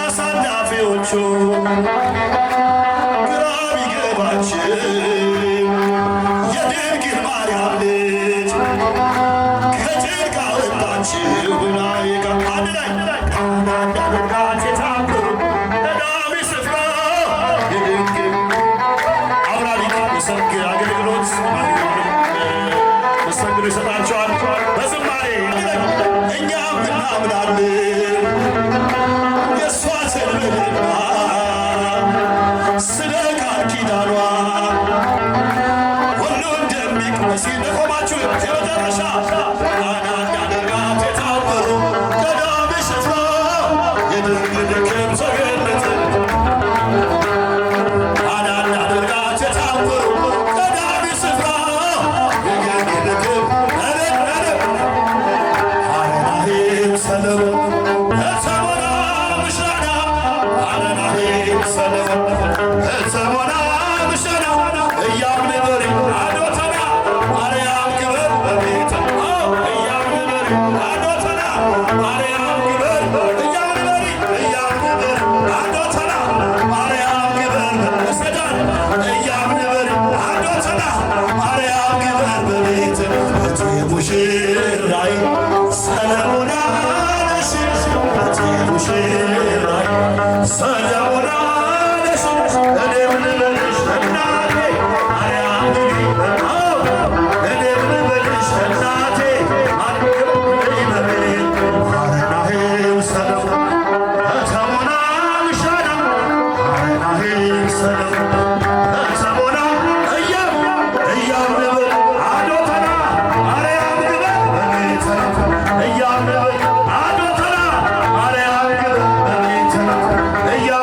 አሳላፊዎቹ ግራ ቢገባቸው የድንግል ማርያም ልጅ ከጭንቅ አወጣችው ብላ አንድ ላይ ቃና እንዳደርጋት የታምሩ ቀዳሚ ስፍራ የድንግል አውራሪክ የሰርግ አገልግሎት ማንኛውንም መስተንግዶ ይሰጣቸዋል። በዝማሬ እኛም እናምናለን የእሷ ስንብልና ስለ ቃል ኪዳኗ ሁሉ እንደሚቅመስ ቆማችሁ የመጨረሻ ቃና እንዳደርጋት የታወሩ ቀዳሚ ስፍራ የድንግል ክብር ተገለጠ። ቃና እንዳደርጋት የታወሩ ቀዳሚ ስፍራ የድንግል ክብር አረናሂም ሰለሞን እተሞና ምሻና አረናሂም ሰለሞን እተሞና ምሻና እያምንበር አዶተና ማርያም ክብር በቤተ እያምንበር አዶተና ማርያም ክብር እያምንበር እያምንበር አዶተና ማርያም ክብር ሰዳን እያምንበር አዶተና ማርያም ክብር በቤተ እቲ ሙሽራይ ሰለሞን አለሽ እቲ ሙሽራይ ሰለሞን አለሽ እኔም ልበልሽ እናቴ ማርያም ግቢ እኔም ልበልሽ እናቴ አረናሂም ሰለሞን እተሞና ምሻና አረናሂም ሰለሞን እተሞና እያም እያም ንብል አዶተና ማርያም ግበር በቤተ እያም ንብል አዶተና ማርያም ግበር በቤተ እያም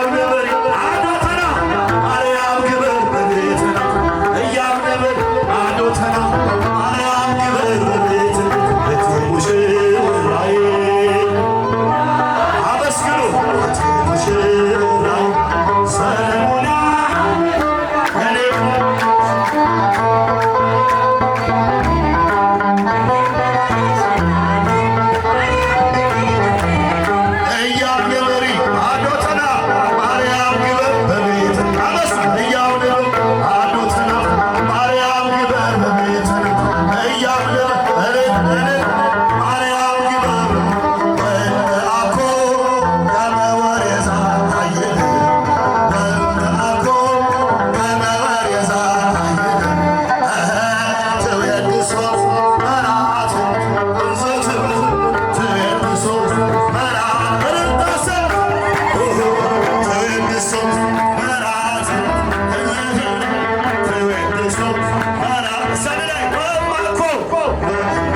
በ